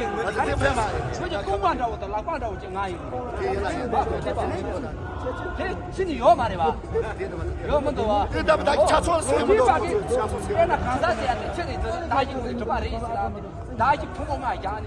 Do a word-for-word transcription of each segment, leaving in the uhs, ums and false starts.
ཡིན། ང་ཚོ་ཚེ་ཕན་མ་རེད། ཁྱོད་ཀྱི་རྐང་པ་འདྲ་བོ་དང་ལག་པ་འདྲ་བོ་ཅིག་ང་ཡིན། དེ་ཡིན་ལ་ཡིན། དེ་ཕྱི་ནས་ཡོད་མ་རེད་པ། ཡོད་མི་འདུག་བ། དེ་ལྟ་བུ་ད་ཆ་ཚང་ཟེར་མི་འདུག་ཆ་ཚང་ཟེར། དེ་ན་གང་ཟག་ཟེར་ཡ་དེ་ཁྱོད་ཀྱི་བདག་གཞི་ངོས་གྲུབ་པ་རེད་ཟེར་ལ། བདག་གཞི་ཕུང་པོ་ལྔ་རྒྱག་ནས།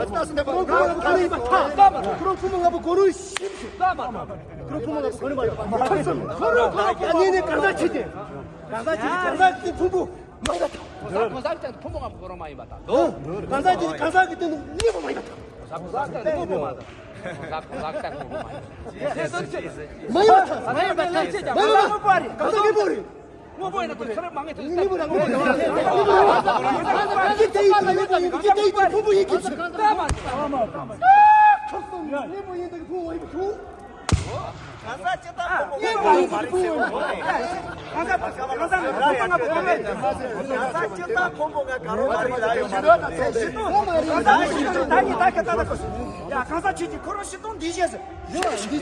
ཁོ་རང་ཕུང་པོ་ལ་ཁ་ལ་ཡིན་པ་ཐ། ཁོ་རང་ཕུང་པོ་ལྔ་པོ་སྒོ་རུ་ཤིབ་ཤིག་ཁོ་རང་ཕུང་པོ་ལྔ་པོ་སྒོ་རུ་མ་ཡོད། ཁོ་རང་ཕུང་པོ་ལྔ་པོ་ཡ་ནི་ནི་གང་ཟག་ཆོས་ཅན། གང་ཟག་ཆོས་ཅན། གང་ཟག་གི་ཕུང་པོ་མ་ཡོད་ཐ། གང་ཟག་གང་ཟག་ཅན་ཕུང་པོ་ལྔ་པོ་སྒོ་རུ་མ་ཡིན་པ་ཐ། གང་ཟག་ཅན་གང་ཟག་གི་སྟེང་དུ་དངོས་པོ་མ་ཡོད་ཐ། གང་ཟག་གང་ཟག་ཅན་ཕུང་པོ་མ་ཡོད་ཐ། གང་ཟག་གང་ཟག་ཅན་ཕུང་པོ་མ་ཡོད་ཐ། དངོས་པོ་མ་ཡོད་ཐ། མ་ཡོད་ཐ། མ་ཡོད་ཐ། དངོས་པོ་རེད། གང་ཟག་དངོས་པོ་རེད། དངོས་པོ་ཡིན་ན་དེ་ཚོར་མ་ངེས་དེ། དངོས་པོ་རང་དངོས་པོ་རང་། གཅིག་དེ་ཡིན་དང་དངོས་པོ་ཡིན། གཅིག་དེ་ཡིན་དང་ཕུང་པོ་ཡིན། གཅིག་དངོས་པོ་ཡིན་དང་ཕུང་པོ་ཡིན། དངོས་པོ་ཡིན་དང་ཕུང་པོ་ཡིན། གང་ཟག་གང་ཟག་གང་ཟག་ཕུང་པོ་ལྔ་པོ་གང་ཟག་གང་ཟག་ཕུང་པོ་ལྔ་ག་རེ་ལ་ཡོད། གང་ཟག་ཆོས་ཅན་ཁོ་རང་བཞིན་དུ་འདི་བཞིན་ཟེར། གང་ཟག་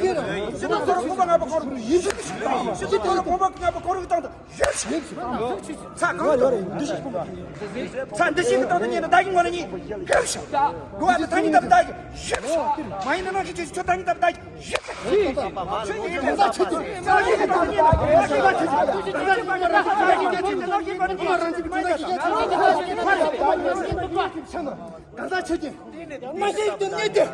ཆོས་ཅན་ཁོ་རང་བཞིན་དུ་འདི་བཞིན་ཟེར། བཞིན་དུ་ཁོ་རང་ཕུང་པོ་ལྔ་པོ་ཁོ་རང་བཞིན་དུ་ཁོ་རང་ཕུང་པོ་ལྔ་པོ་ཁོ་རང་གི་སྟེང་དུ། ཚ་གང་ལ་འདི་ཞིག་ཕུང་པོ། ཚ་འདི་ཞིག་གི་སྟེང་དུ་གཉིས་ནི་བདག་གི་ངོ་ལ་གཉིས། གང་ཞིག་དགོས་པ་ནི་ཐ་སྙད་དང་བདག་གི་ཞིག་མ་ཡིན་ན་ནང་བཞིན་ཆོས་ཆོས་ཐ་སྙད་དང་བདག་གི་ཞིག་གང་ཟག་ཆོས་ཅན། གང་ཟག་ཆོས་ཅན། གང་ཟག་ཆོས་ཅན། མ་ཤེས་དོན་གཉིས་ཏེ། མ་ཤེས་དོན་གཉིས་ཏེ།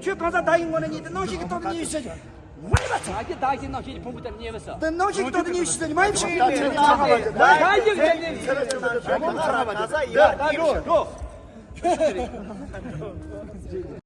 ཁྱོད་གང་ཟག་བདག་ཡིན་ངོ་ན་གཉིས་ཏེ་སྣང་ཞིག་གི་སྟོབས་ཉིད་ཡིན་ཟེར། མ་ཡིན་པ་ཚ། ད་ཀྱི་བདག་གི་སྣང་ཞིག་གི་ཕུང་པོ་དེར་གཉིས་པ་ཟེར། དེ་སྣང་ཞིག་གི་སྟོབས་ཉིད་ཡིན་ཟེར་མ་ཡིན་ཞིག་ད་ཡིན་ཡིན་ཟེར།